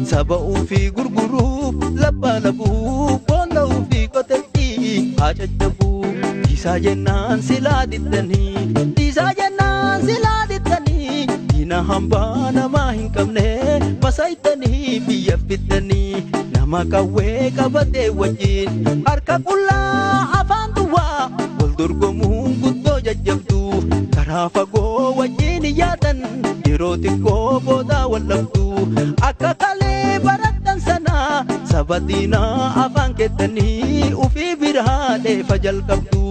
saba ufii gurguruuf labbaa labuu boolla ufii qotetti haa caccabuu. Dhiisaa jennaan silaa diddanii, dhiisaa jennaan silaa diddanii, diina hambaa namaa hin qabne masaytanii biyya fiddanii. Nama qawwee qabatee wajjin harka qullaa afaan duwwaa wal dorgomuun guddoo jajjabdu. Karaa fagoo wajjin yaatan yeroo xiqqoo booda wal dhabdu. Akka kalee barattan sana saba diinaa afaan keettanii ufii biraa dheefa jalqabdu.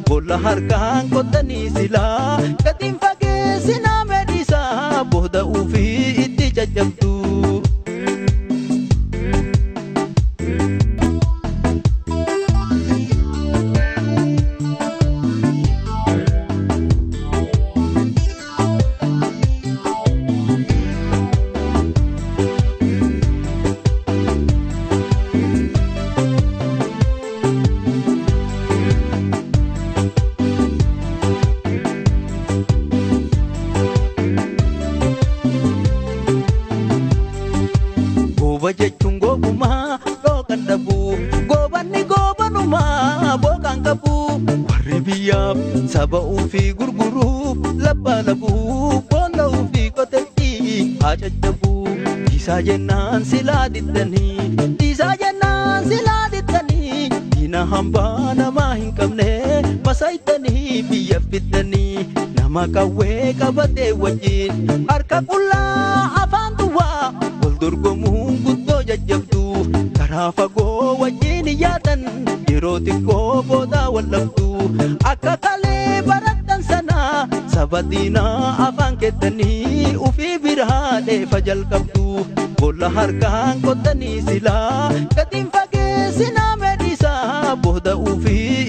Boolla harkaan qottanii silaa gatiin fageessinaa meedhiisaa booda ufii itti caccabdu. Gooba jechuun goobumaa dhooqan dhabu, goobanni goobanumaa booqaan qabu. Warri biyyaaf saba ufii gurguruuf labbaa labuu boolla ufii qotetti haa caccabu. Dhiisaa jennaan silaa diddanii, dhiisaa jennaan silaa diddanii, diina hambaa namaa hin qabne masaytanii biyya fiddanii. Nama qawwee qabatee wajjin harka qullaa afaan duwwaa wal dorgomuun guddoo jajjabdu. Karaa fagoo wajjin yaatan yeroo xiqqoo booda wal dhabdu. Akka kalee barattan sana saba diinaa afaan keettanii ufii biraa dheefa jalqabdu. Boolla harkaan qottanii silaa gatiin fageessinaa meedhiisaa booda ufii